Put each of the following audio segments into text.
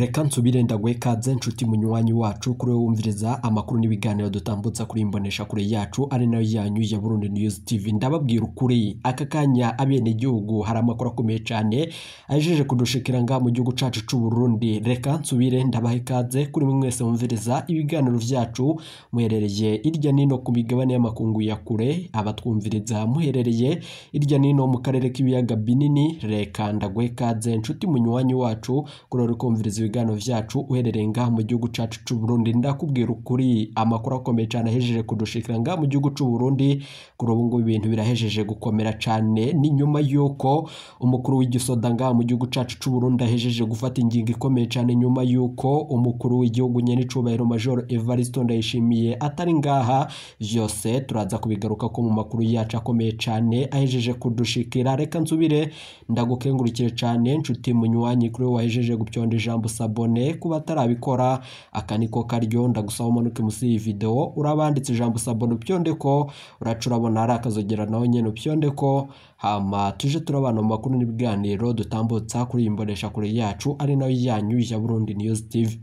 Reka nsubire ndaguhe ikaze nshuti munywanyi wacu kuri wowe wumviriza amakuru n'ibiganiro dutambutsa kuri imbonesha kure yacu ari nayo yanyu ya Burundi News TV. Ndababwira ukuri aka kanya abenegihugu hari amakuru akomeye cane ajeje kudushikira ngaha mu gihugu cacu c'u Burundi. Reka nsubire ndabaha ikaze kuri mwe mwese mwumviriza ibiganiro vyacu muherereye irya nino ku migabane y'amakungu ya kure, abatwumviriza muherereye irya nino mu karere k'ibiyaga binini. Reka ndaguhe ikaze nshuti munywanyi wacu kuri uri kumviriza ibiganiro vyacu uherereye ngaha mu gihugu cacu c'u Burundi. Ndakubwira ukuri amakuru akomeye cane ahejeje kudushikira ngaha mu gihugu c'u Burundi. Kuri ubu ngubu ibintu birahejeje gukomera cane, ni nyuma yuko umukuru w'igisoda ngaha mu gihugu cacu c'u Burundi ahejeje gufata ingingo ikomeye cane, nyuma yuko umukuru w'igihugu nyenicubahiro Major Evariste Ndayishimiye atari ngaha. Vyose turaza kubigaruka ko mu makuru yacu akomeye cane ahejeje kudushikira. Reka nsubire ndagukengurukire cane nshuti munywanyi kuri wowe wahejeje gupyonda ijambo sabone. Kuba atarabikora aka niko karyo, ndagusaba umanuke musi iyi video urabanditse ijambo sabone upyonde ko uraca urabona hari akazogera naho nyene upyonde ko, hama tuje turabana mu makuru n'ibiganiro dutambutsa kuri iyi mbonesha kure yacu ari nayo yanyu ya Burundi News TV.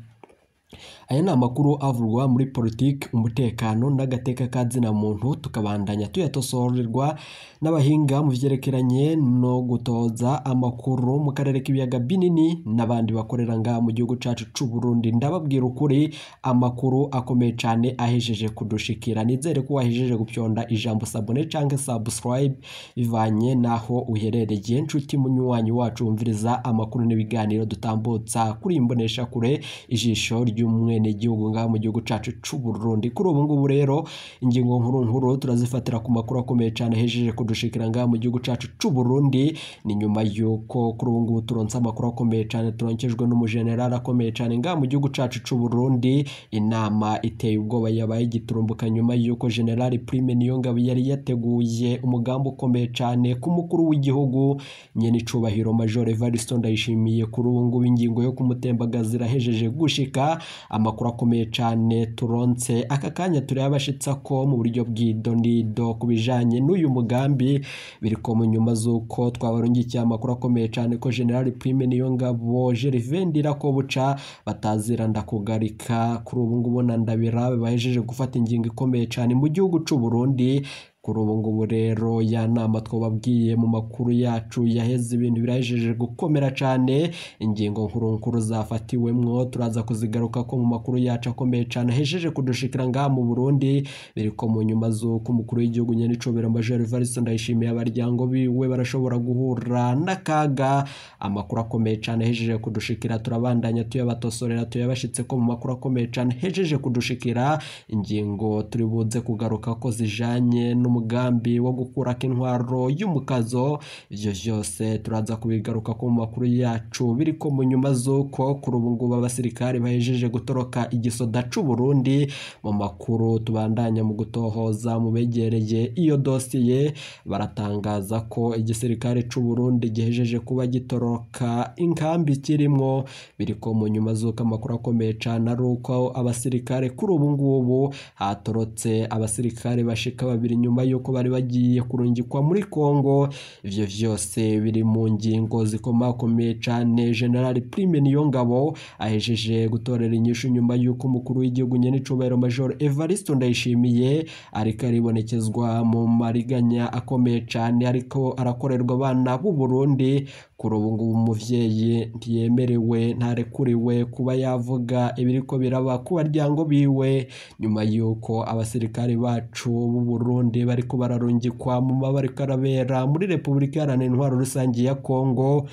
Aya ni amakuru avugwa muri politiki, umutekano n'agateka ka zina muntu, tukabandanya tuyatosorerwa n'abahinga mu vyerekeranye no gutoza amakuru mu karere k'ibiyaga binini n'abandi bakorera ngaha mu gihugu cacu c'u Burundi. Ndababwira ukuri amakuru akomeye cane ahejeje kudushikira. Nizere ko wahejeje gupyonda ijambo sabone canke subscribe bivanye naho uherereye. Nshuti munywanyi wacu wumviriza amakuru n'ibiganiro dutambutsa kuri imbonesha kure ijisho ry'umwene gihugu ngaha mu gihugu cacu c'u Burundi. Kuri ubu ngubu rero ingingo nkuru nkuru turazifatira ku makuru akomeye cane ahejeje kudushikira ngaha mu gihugu cacu c'u Burundi. Ni nyuma yuko kuri ubu ngubu turonse amakuru akomeye cane turonkejwe n'umujenerali akomeye cane ngaha mu gihugu cacu c'u Burundi. Inama iteye ubwoba yabaye igiturumbuka nyuma yuko General Prime Niyongabo yari yateguye umugambi ukomeye cane ku mukuru w'igihugu nyenicubahiro Major Evariste Ndayishimiye. Kuri ubu ngubu ingingo yo kumutembagaza irahejeje gushika. Amakuru akomeye cane turonse aka kanya turayabashitsa ko mu buryo bw'idonido ku bijanye n'uyu mugambi, biriko mu nyuma z'uko twabarungikiye amakuru akomeye cane ko General Prime Niyongabo Gervais Ndirakobuca batazira ndakugarika. Kuri ubu ngubu na Ndabirabe bahejeje gufata ingingo ikomeye cane mu gihugu c'u Burundi. Kuri ubu ngubu rero ya nama twababwiye mu makuru yacu yaheze, ibintu birahejeje gukomera cane. Ingingo nkuru nkuru zafatiwemwo turaza kuzigaruka ko mu makuru yacu akomeye cane ahejeje kudushikira ngaha mu Burundi. Biriko mu nyuma z'uko umukuru w'igihugu nyenicubahiro Major Evariste Ndayishimiye abaryango biwe barashobora guhura n'akaga. Amakuru akomeye cane ahejeje kudushikira turabandanya tuyabatosorera tuyabashitse ko mu makuru akomeye cane ahejeje kudushikira. Ingingo turi buze kugaruka ko zijanye n'umugambi wo gukurako intwaro y'umukazo, ivyo vyose turaza kubigaruka ko mu makuru yacu. Biriko mu nyuma z'uko kuri ubu ngubu abasirikare bahejeje gutoroka igisoda c'u Burundi. Mu makuru tubandanya mu gutohoza mu begereye iyo dosiye, baratangaza ko igisirikare c'u Burundi gihejeje kuba gitoroka inkambi kirimwo. Biriko mu nyuma z'uko amakuru akomeye cane ari uko abasirikare kuri ubu ngubu hatorotse abasirikare bashika babiri nyuma yuko bari bagiye kurungikwa muri Kongo. Ivyo vyose biri mu ngingo zikomakomeye cane General Prime Niyongabo ahejeje gutorera inyishu nyuma yuko umukuru w'igihugu nyenicubahiro Major Evariste Ndayishimiye ariko aribonekezwa mu mariganya akomeye cane ariko arakorerwa abana b'u Burundi. Kuri ubu ngubu umuvyeyi ntiyemerewe, ntarekuriwe kuba yavuga ibiriko biraba ku baryango biwe nyuma yuko abasirikare bacu b'u Burundi bariko bararungikwa mu mabariko arabera muri Repubulika Iharanira Intwaro Rusangi ya Kongo.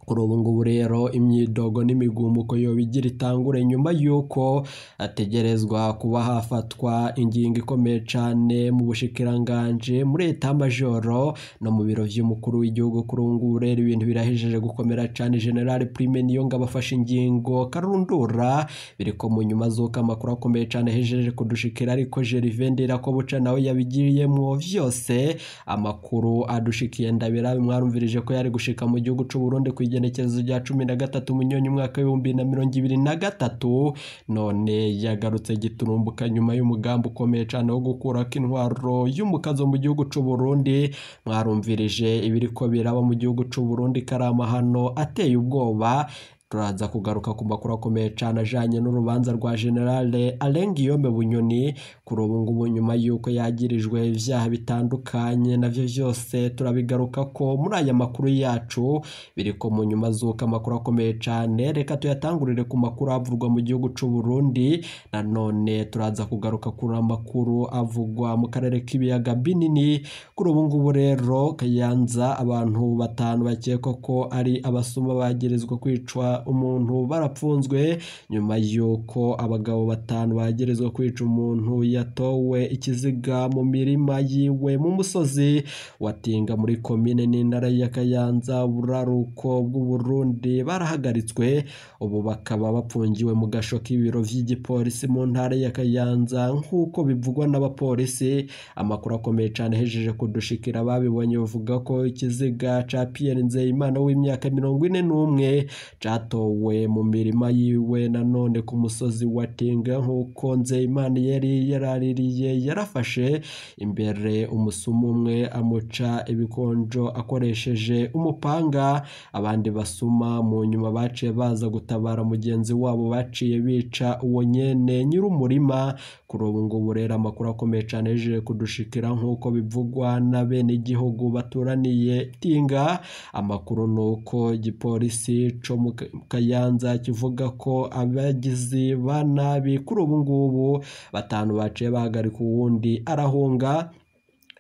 Kuri ubu ngubu rero imyidogo n'imigumuko yoba igira itangure nyuma yuko ategerezwa kuba hafatwa ingingo ikomeye cane mu bushikiranganje, muri eta majoro no mu biro vy'umukuru w'igihugu. Kuri ubu ngubu rero ibintu birahejeje gukomera cane. General Prime Niyongabo afashe ingingo karundura, biriko mu nyuma z'uko amakuru akomeye cane ahejeje kudushikira, ariko Gervais Ndirakobuca nawe yabigiyemwo vyose. Amakuru adushikiye Ndabirabe mwarumvirije ko yari gushika mu gihugu c'u Burundi kw'igenekerezo rya 13 Munyonyo umwaka w'2023, none yagarutse giturumbuka nyuma y'umugambi ukomeye cane wo gukurako intwaro y'umukazo mu gihugu c'u Burundi. Mwarumvirije ibiriko biraba mu gihugu c'u Burundi, karamahano ateye ubwoba. Turaza kugaruka ku makuru akomeye cane ajanye n'urubanza rwa General Alain Guillaume Bunyoni kuri ubu ngubu, nyuma yuko yagirijwe ivyaha bitandukanye, navyo vyose turabigaruka ko muri aya makuru yacu biriko mu nyuma z'uko amakuru akomeye cane. Reka tuyatangurire ku makuru avugwa mu gihugu c'u Burundi, nanone turaza kugaruka kuri amakuru avugwa mu karere k'ibiyaga binini. Kuri ubu ngubu rero Kayanza abantu batanu bakekwa ko ari abasuma bagirizwa kwicwa umuntu barapfunzwe nyuma yuko abagabo batanu bagirizwa kwica umuntu yatowe ikiziga mu mirima yiwe mu musozi watinga muri komine n'intara ya Kayanza, buraruko bw'Uburundi, barahagaritswe ubu bakaba bapfungiwe mu gasho k'ibiro vy'igipolisi mu ntara ya Kayanza nk'uko bivugwa n'abapolisi. Amakuru akomeye cane hejeje kudushikira babibonye bavuga ko ikiziga ca Pierre Nzeyimana w'imyaka 41 catowe mu mirima yiwe nanone ku musozi wa Tinga nk'uko Nzeyimana yari yaraririye yarafashe imbere umusumu umwe amuca ibikonjo akoresheje umupanga. Abandi basuma mu nyuma baciye baza gutabara mugenzi wabo baciye bica uwo nyene nyir'umurima. Kuri ubu ngubu rero amakuru akomeye cane yejeje kudushikira nk'uko bivugwa na bene igihugu baturaniye Tinga. Amakuru nuko igipolisi co mu Kayanza kivuga ko abagizi ba nabi kuri ubu ngubu batanu baciye bahagarika uwundi arahunga.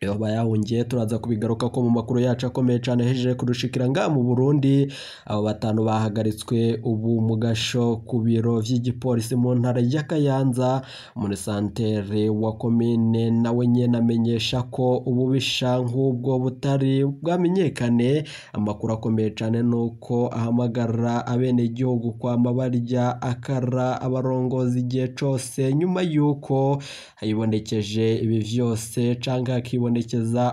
Iyo bayahungiye turaza kubigaruka ko mu makuru yacu akomeye cane hejeje kudushikira ngaha mu Burundi. Abo batanu bahagaritswe ubu mu gasho ku biro vy'igipolisi mu ntara ya Kayanza. Muri santere wa komine nawe nyene amenyesha ko ububisha nk'ubwo butari bwamenyekane. Amakuru akomeye cane nuko ahamagara abenegihugu kwama barya akara abarongozi igihe cose nyuma yuko hibonekeje ibi vyose canke hakibonekeza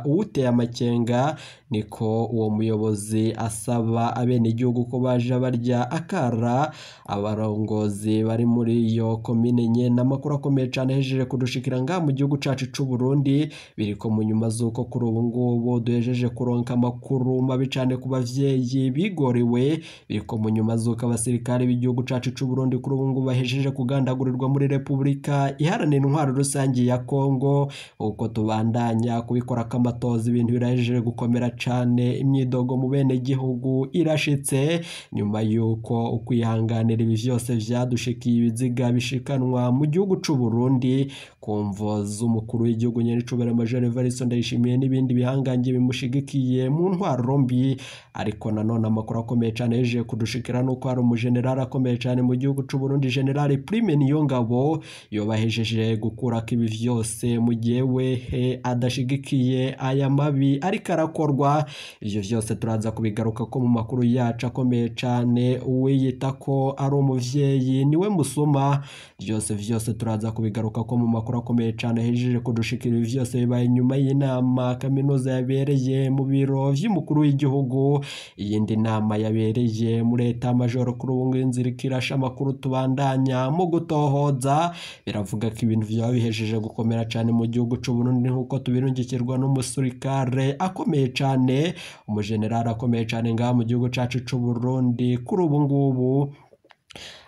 uwuteye amakenga. Niko uwo muyobozi asaba abenegihugu ko baja barya akara abarongozi bari muri iyo komine nyene. Amakuru akomeye cane hejeje kudushikira ngaha mu gihugu cacu c'u Burundi biriko mu nyuma z'uko kuri ubu ngubu duhejeje kuronka amakuru mabi cane ku bavyeyi bigorewe. Biriko mu nyuma z'uko abasirikare b'igihugu cacu c'u Burundi kuri ubu ngubu bahejeje kugandagurirwa muri Repubulika Iharanira Intwaro Rusangi ya Kongo. Uko tubandanya kubikora k'amatoza ibintu birahejeje gukomera cane, imyidogo mu bene gihugu irashitse nyuma yuko ukwihanganira ibi vyose vyadushikiye ibiziga bishikanwa mu gihugu c'u Burundi ku mvo z'umukuru w'igihugu nyenicubahiro Major Evariste Ndayishimiye n'ibindi bihangange bimushigikiye mu ntwaro mbi. Ariko nanone amakuru akomeye cane yejeje kudushikira nuko hari umujenerali akomeye cane mu gihugu c'u Burundi, General Prime Niyongabo, yobahejeje gukurako ibi vyose mu gihe wehe adashigikiye aya mabi ariko arakorwa. Ivyo vyose turaza kubigaruka ko mu makuru yacu akomeye cane. Uwiyita ko ari umuvyeyi niwe musuma, vyose vyose turaza kubigaruka ko mu makuru akomeye cane hejeje kudushikira. Ibi vyose bibaye nyuma y'inama kaminuza yabereye mu biro vy'umukuru w'igihugu, iyindi nama yabereye muri eta majoro. Kuri ubu ngubu inzira ikirasha amakuru tubandanya mu gutohoza biravuga ko ibintu vyaba bihejeje gukomera cane mu gihugu c'u Burundi nk'uko tubirungikirwa n'umusirikare akomeye cane, umujenerali akomeye cane ngaha mu gihugu cacu c'u Burundi. Kuri ubu ngubu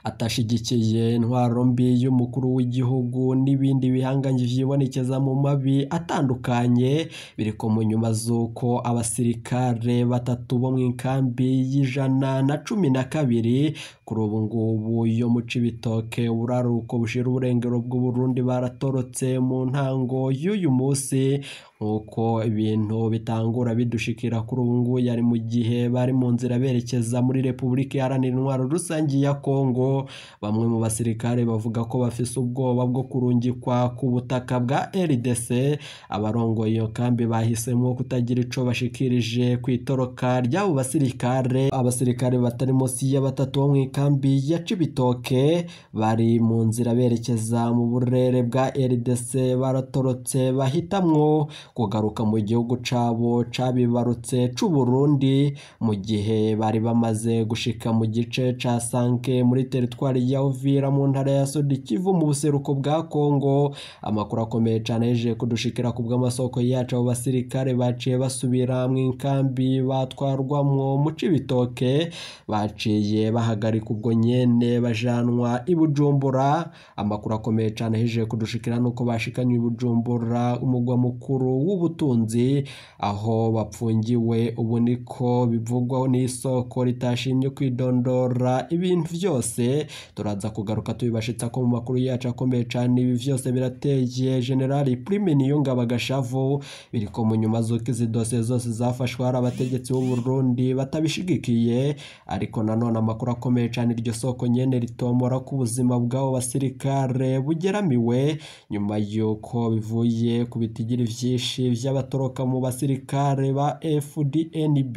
atashigikiye intwaro mbi y'umukuru w'igihugu n'ibindi bihangange vyibonekeza mu mabi atandukanye. Biriko mu nyuma z'uko abasirikare batatu bo mw'ikambi y'112 kuri ubu ngubu yo mu Cibitoke, uburaruko bushira uburengero bw'Uburundi, baratorotse mu ntango y'uyu musi nk'uko ibintu bitangura bidushikira. Kuri ubu ngubu yari mu gihe bari mu nzira berekeza muri Repubulika Iharanira Intwaro Rusangi ya Kongo. Bamwe mu basirikare bavuga ko bafise ubwoba bwo kurungikwa ku butaka bwa RDC. Abarongoye iyo kambi bahisemo kutagira ico bashikirije kw'itoroka ry'abo basirikare. Abasirikare batari munsi ya batatu bo mw'ikambi ya Cibitoke bari mu nzira berekeza mu burere bwa RDC baratorotse, bahitamwo kugaruka mu gihugu cabo cabibarutse c'u Burundi, mu gihe bari bamaze gushika mu gice ca Sanke muri teritwari ya Uvira mu ntara ya Sud Kivu mu buseruko bwa Kongo. Amakuru akomeye cane yeje kudushikira ku bw'amasoko yacu, abo basirikare baciye basubira mu inkambi batwarwamwo mu Cibitoke, baciye bahagarika ubwo nyene bajanwa i Bujumbura. Amakuru akomeye cane yeje kudushikira nuko bashikanywe i Bujumbura, umugwa mukuru w'ubutunzi, aho bapfungiwe. Ubu niko bivugwaho n'isoko ritashimye kwidondora ibintu vyose. Turaza kugaruka tubibashitsa ko mu makuru yacu akomeye cane. Ibi vyose birateye General Prime Niyongabo agashavu, biriko mu nyuma z'uko izi dosiye zose zafashwe hari abategetsi b'u Burundi batabishigikiye. Ariko nanone amakuru akomeye cane, iryo soko nyene ritomora ko ubuzima bw'abo basirikare bugeramiwe nyuma y'uko bivuye ku bitigiri vyinshi vy'abatoroka mu basirikare ba FDNB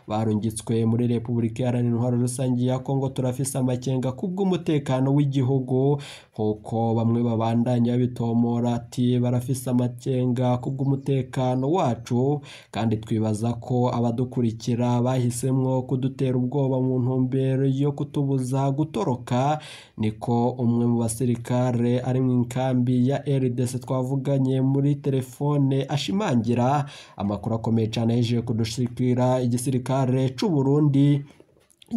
barungitswe muri Repubulika Iharanira Intwaro Rusange ya Kongo. Turafise amakenga kubw'umutekano w'igihugu, nkuko bamwe babandanya babitomora ati barafise amakenga kubw'umutekano wacu, kandi twibaza ko abadukurikira bahisemwo kudutera ubwoba mu ntumbero yo kutubuza gutoroka. Niko umwe mu basirikare ari mu inkambi ya RDC twavuganye muri telefone ashimangira. Amakuru akomeye cane yaje kudushikira, igisirikare c'u Burundi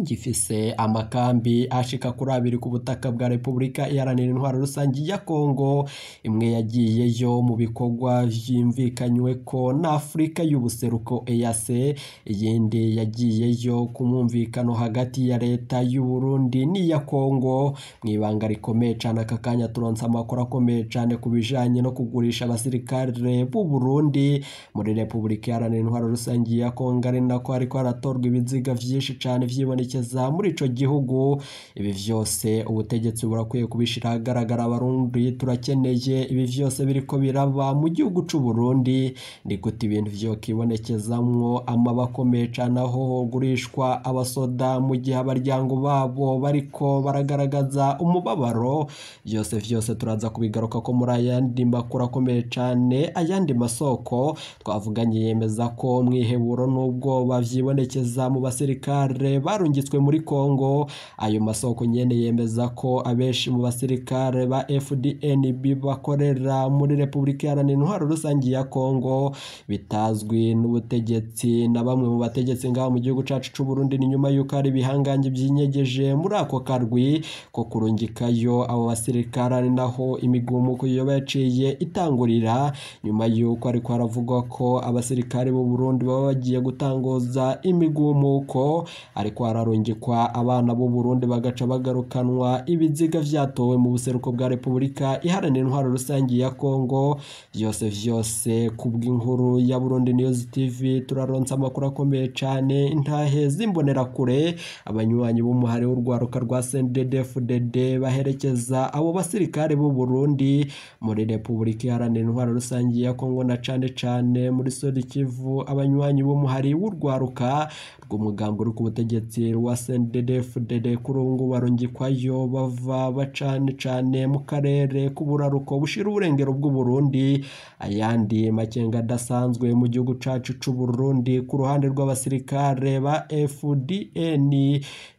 gifise amakambi ashika kuri abiri ku butaka bwa Repubulika Iharanira Intwaro Rusange ya Kongo. Imwe yagiyeyo mu bikorwa vyumvikanywe ko na Afurika y'ubuseruko EAC, iyindi yagiyeyo ku mwumvikano hagati ya leta y'u Burundi n'iya Kongo mw'ibanga rikomeye cane. Aka kanya turonse amakuru akomeye cane ku bijanye no kugurisha abasirikare b'u Burundi muri Repubulika Iharanira Intwaro Rusange ya Kongo, ari nako hariko haratorwa ibiziga vyinshi cane vyibonekeza muri ico gihugu. Ibi vyose ubutegetsi burakwiye kubishira ahagaragara. Abarundi turakeneye ibi vyose biriko biraba mu gihugu c'u Burundi. Ni gute ibintu vyokibonekezamwo amaba akomeye cane aho hogurishwa abasoda mu gihe abaryango babo bariko baragaragaza umubabaro? Vyose vyose turaza kubigaruka ko muri ayandi makuru akomeye cane. Ayandi masoko twavuganye yemeza ko mwiheburo n'ubwoba vyibonekeza mu basirikare barungitswe muri Kongo. Ayo masoko nyene yemeza ko abenshi mu basirikare ba FDNB bakorera muri Repubulika Iharanira Intwaro Rusange ya Kongo bitazwi n'ubutegetsi na bamwe mu bategetsi ngaho mu gihugu cacu c'u Burundi. Ni nyuma y'uko hari ibihangange vyinyegeje muri ako karwi ko kurungikayo abo basirikare, ari naho imigumuko yoba yaciye itangurira, nyuma y'uko ariko haravugwa ko abasirikare b'u Burundi baba bagiye gutanguza imigumuko, ariko hararungikwa abana b'u Burundi bagaca bagarukanwa ibiziga vyatowe mu buseruko bwa Repubulika Iharanira Intwaro Rusange ya Kongo. Vyose vyose kubw'inkuru ya Burundi News TV turaronse amakuru akomeye cane. Intahe z'imbonerakure, abanywanyi b'umuhari w'urwaruka rwa CNDD-FDD baherekeza abo basirikare b'u Burundi muri Repubulika Iharanira Intwaro Rusange ya Kongo na cane cane muri Sud Kivu, abanywanyi b'umuhari w'urwaruka rw'umugambi uri ku butegetsi rwa CNDD-FDD kuri ubu ngubu barungikwayo bava bacane cane mu karere k'uburaruko bushira uburengero bw'u Burundi. Ayandi makenga adasanzwe mu gihugu cacu c'u Burundi ku ruhande rw'abasirikare ba FDN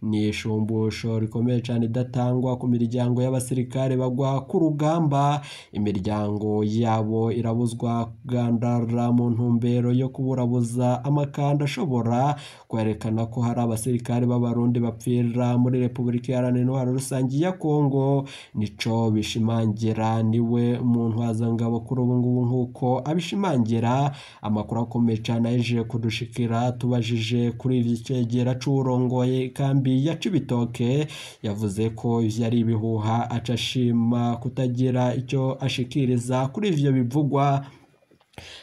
ni ishumbusho rikomeye cane idatangwa ku miryango y'abasirikare bagwa ku rugamba. Imiryango yabo irabuzwa kugandara mu ntumbero yo kuburabuza amakanda ashobora kwerekana ko hari abasirikare b'abarundi bapfira muri Repubulika Iharanira Intwaro Rusange ya Kongo. Nico bishimangira niwe muntu wazangabo kuri ubu ngubu nkuko abishimangira. Amakuru akomeye cane aje kudushikira tubajije kuri ivyo cegera c'uwurongoye ikambi ya Cibitoke, yavuze ko ivyo ari ibihuha, aca ashima kutagira ico ashikiriza kuri ivyo bivugwa.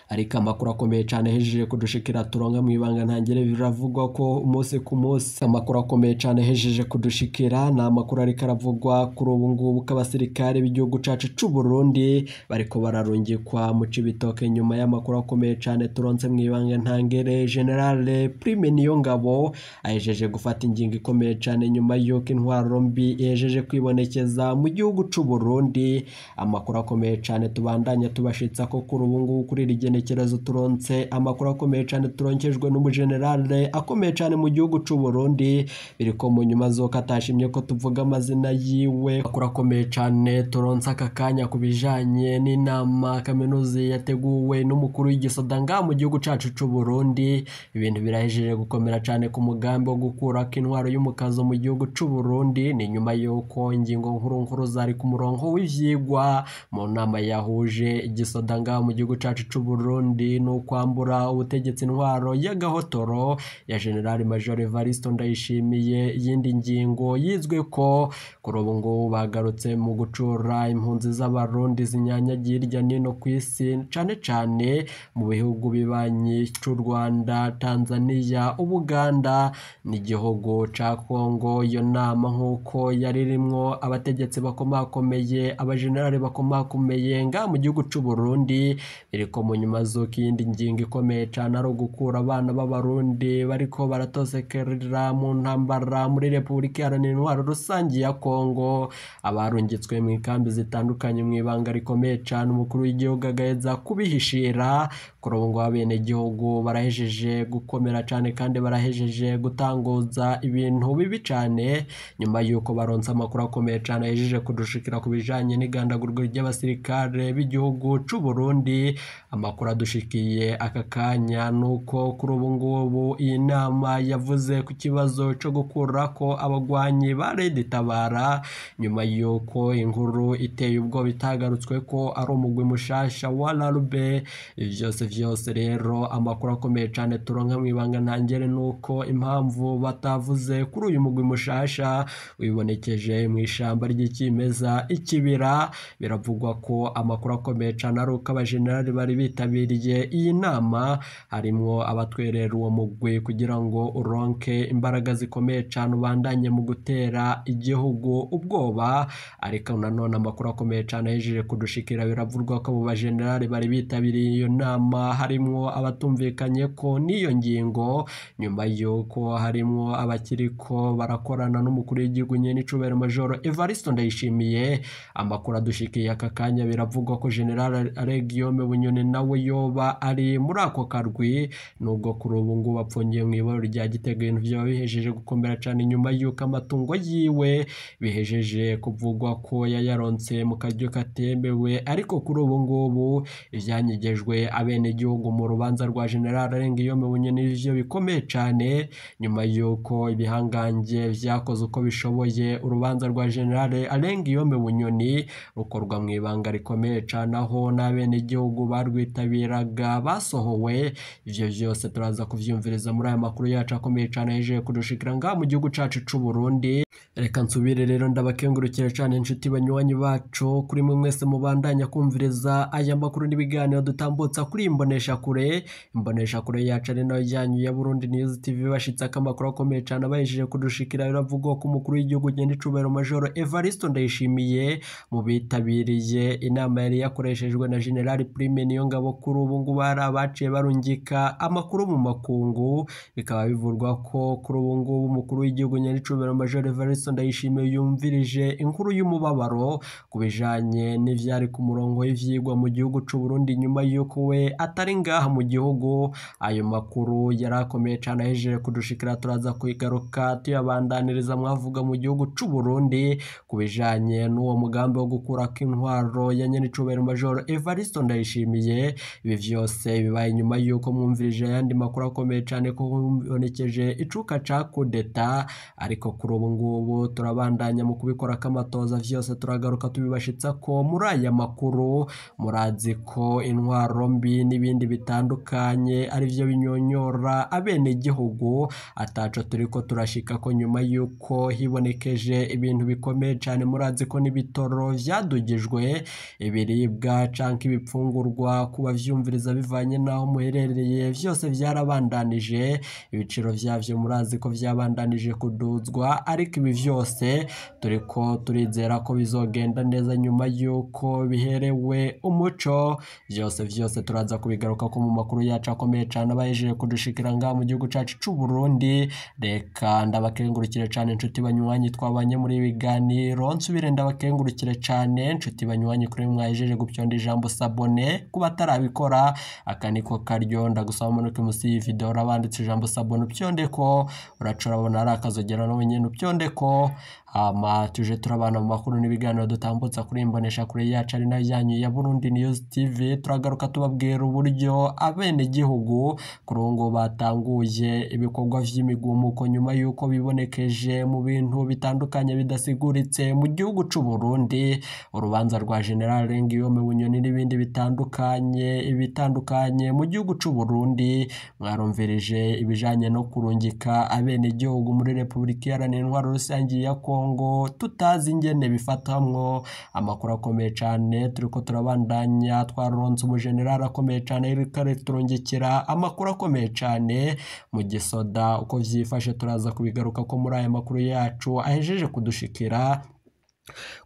Ariko amakuru akomeye cane hejeje kudushikira turonka mw'ibanga ntangere, biravugwa ko umunsi ku munsi amakuru akomeye cane hejeje kudushikira ni amakuru ariko aravugwa kuri ubu ngubu ko abasirikare b'igihugu cacu c'u Burundi bariko bararungikwa mu Cibitoke. Nyuma y'amakuru akomeye cane turonse mw'ibanga ntangere, General Prime Niyongabo ahejeje gufata ingingo ikomeye cane nyuma y'uko intwaro mbi ihejeje kwibonekeza mu gihugu c'u Burundi. Amakuru akomeye cane tubandanya tubashitsa ko kuri ubu ngubu kuri iri Genekerezo turonse amakuru akomeye cane turonkejwe n'umugenerale akomeye cane mu gihugu c'u Burundi, biriko mu nyuma zoka atashimye ko tuvuga amazina yiwe. Amakuru akomeye cane turonse aka kanya ku bijanye n'inama kaminuza yateguwe n'umukuru w'igisoda ngaha mu gihugu cacu c'u Burundi. Ibintu birahejeje gukomera cane ku mugambi wo gukurako intwaro y'umukazo mu gihugu c'u Burundi. Ni nyuma yuko ingingo nkuru nkuru zari ku murongo w'ivyigwa mu nama yahuje igisoda ngaha mu gihugu cacu c'u Burundi ni ukwambura ubutegetsi intwaro y'agahotoro ya General Major Evaristo Ndayishimiye. Iyindi ngingo yizwe ko kuri ubu ngubu bagarutse mu gucura impunzi z'abarundi zinyanyagiye hirya nino ku isi, cane cane mu bihugu bibanyi c'u Rwanda, Tanzania, Ubuganda n'igihugu ca Kongo. Iyo nama nk'uko yari irimwo abategetsi bakomakomeye, abajenerali bakomakomeye ngaha mu gihugu c'u Burundi, biriko mu nyuma z'uko iyindi ngingo ikomeye cane ari ugukura abana b'abarundi bariko baratosekerera mu ntambara muri Repubulika Iharanira Intwaro Rusangi ya Kongo, abarungitswe mu ikambi zitandukanye mu ibanga rikomeye cane umukuru w'igihugu agaheza kubihishira. Kuri ubu ngubu abenegihugu barahejeje gukomera cane kandi barahejeje gutanguza ibintu bibi cane nyuma yuko baronse amakuru akomeye cane ahejeje kudushikira ku bijanye n'igandagurwa ry'abasirikare b'igihugu c'u Burundi. Amakuru adushikiye aka kanya nuko kuri ubu ngubu iyi nama yavuze ku kibazo co gukurako abagwanyi ba Red Tabara, nyuma yuko inkuru iteye ubwoba itagarutswe ko ari umugwi mushasha wa Larube. Vyose vyose rero amakuru akomeye cane turonka mw'ibanga ntangere nuko impamvu batavuze kuri uyu mugwi mushasha wibonekeje mw'ishamba ry'ikimeza ikibira. Biravugwa ko amakuru akomeye cane ari uko abajenerali bari bitabiriye iyi nama harimwo abatwerera uwo mugwi kugira ngo uronke imbaraga zikomeye cane ubandanye mu gutera igihugu ubwoba. Ariko nanone amakuru akomeye cane ahejeje kudushikira, biravugwa ko abo bajenerali bari bitabiriye iyo nama harimwo abatumvikanye ko n'iyo ngingo, nyuma yuko harimwo abakiriko barakorana n'umukuru w'igihugu nyenicubahiro Major Evaristo Ndayishimiye. Amakuru adushikiye aka kanya biravugwa ko General Alain Guillaume Bunyoni nawe yoba ari muri ako karwi, nubwo kuri ubu ngubu apfungiye mw'ibaro rya Gitega. Ibintu vyoba bihejeje gukomera cane nyuma yuko amatungo yiwe bihejeje kuvugwa ko yayaronse mu karyo katemewe. Ariko kuri ubu ngubu ivyanyegejwe abenegihugu mu rubanza rwa General Alain Guillaume Bunyoni ivyo bikomeye cane, nyuma yuko ibihangange vyakoze uko bishoboye urubanza rwa General Alain Guillaume Bunyoni rukorwa mw'ibanga rikomeye cane, aho n'abenegihugu barwitabiraga basohowe. Ivyo vyose turaza kuvyumviriza muri aya makuru yacu akomeye cane ahejeje kudushikira ngaha mu gihugu cacu c'u Burundi. Reka nsubire rero ndabakengurukire cane inshuti banywanyi bacu, kuri mwe mwese mubandanya kumviriza aya makuru n'ibiganiro dutambutsa kuri imboneshakure. Imboneshakure yacu ari nayo yanyu ya Burundi News TV. Bashitse amakuru akomeye cane abahejeje kudushikira, biravugwa ko umukuru w'igihugu nyenicubahiro Major Evaristo Ndayishimiye mu bitabiriye inama yari yakoreshejwe na General Prime Niyongabo, kuri ubu ngubu hari abaciye barungika amakuru mu makungu. Bikaba bivurwa ko kuri ubu ngubu umukuru w'igihugu nyenicubahiro Major Evaristo Ndayishimiye yumvirije inkuru y'umubabaro ku bijanye n'ivyari ku murongo w'ivyigwa mu gihugu c'u Burundi nyuma yuko we atari ngaha mu gihugu. Ayo makuru yarakomeye cane ahejeje kudushikira, turaza kuyigaruka tuyabandaniriza mwavuga mu gihugu c'u Burundi ku bijanye n'uwo mugambi wo gukurako intwaro ya nyenicubahiro Major Evaristo Ndayishimiye. Ibi vyose bibaye nyuma yuko mwumvirije ayandi makuru akomeye cane ko hubonekeje icuka ca kudeta. Ariko kuri ubu ngubu turabandanya mu kubikora k'amatoza, vyose turagaruka tubibashitsa ko muri aya makuru. Murazi ko intwaro mbi n'ibindi bitandukanye ari vyo binyonyora abenegihugu, ataco turiko turashika ko nyuma yuko hibonekeje ibintu bikomeye cane. Murazi ko n'ibitoro vyadugijwe, ibiribwa canke ibipfungurwa kuba vyumviriza bivanye naho muherereye vyose vyarabandanije, ibiciro vyavyo murazi ko vyabandanije kuduzwa. Ariko ibi vyose turiko turizera ko bizogenda neza nyuma yuko biherewe umuco. Vyose vyose turaza kubigaruka ko mu makuru yacu akomeye cane abahejeje kudushikira ngaha mu gihugu cacu c'u Burundi. Reka ndabakengurukire cane inshuti banywanyi twabanye muri ibi biganiro, nsubire ndabakengurukire cane inshuti banywanyi kuri mwahejeje gupyonda ijambo sabone. Ku batarabikora aka niko karyo, ndagusaba umanuke musi y'iyi video urabanditse ijambo sabone upyondeko, uraca urabona ari akazogera nawe nyene upyondeko, hama tuje turabana mu makuru n'ibiganiro dutambutsa kuri imbonesha kure yacu ari nayo yanyu ya Burundi News TV. Turagaruka tubabwira uburyo abenegihugu kuri ubu ngubu batanguye ibikorwa vy'imigumuko nyuma y'uko bibonekeje mu bintu bitandukanye bidasiguritse mu gihugu c'u Burundi, urubanza rwa General Guillaume Bunyoni n'ibindi bitandukanye ibitandukanye mu gihugu c'u Burundi. Mwarumvirije ibijanye no kurungika abenegihugu muri Republika Iharanira Intwaro Rusangi ya Kongo tutazi ingene bifatamwo. Amakuru akomeye cane turiko turabandanya, twaronse umujenerali akomeye cane ariko araturungikira amakuru akomeye cane mu gisoda uko vyifashe, turaza kubigaruka ko muri aya makuru yacu ahejeje kudushikira.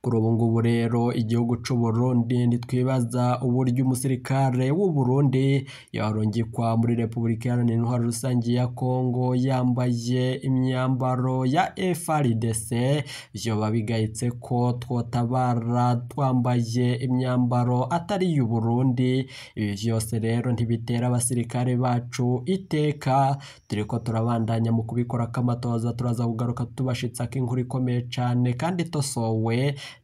Kuri ubu ngubu rero igihugu c'u Burundi ntitwibaza uburyo umusirikare w'u Burundi yarungikwa muri Republika Iharanira Intwaro Rusangi ya Kongo yambaye imyambaro ya FARDC. Vyoba bigayitse ko twotabara twambaye imyambaro atari iy'u Burundi. Ibi vyose rero ntibitera abasirikare bacu iteka, turiko turabandanya mu kubikorako amatoza. Turaza kugaruka tubashitsako inkuru ikomeye cane kandi itosowe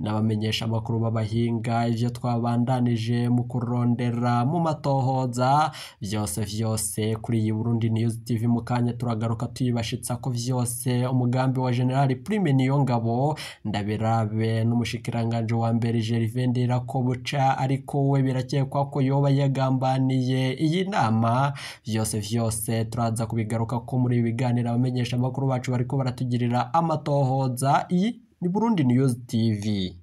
n'abamenyesha amakuru b'abahinga, ivyo twabandanije mu kurondera mu matohoza vyose vyose kuri iyi Burundi News TV. Mu kanya turagaruka tuyibashitsako vyose umugambi wa General Prime Niyongabo Ndabirabe n'umushikiranganje wa mbere Gervais Ndirakobuca, ariko we birakekwa ko yoba yagambaniye iyi nama. Vyose vyose turaza kubigaruka ko muri ibi biganiro abamenyesha amakuru bacu bariko baratugirira amatohoza. Iyi ni Burundi News TV.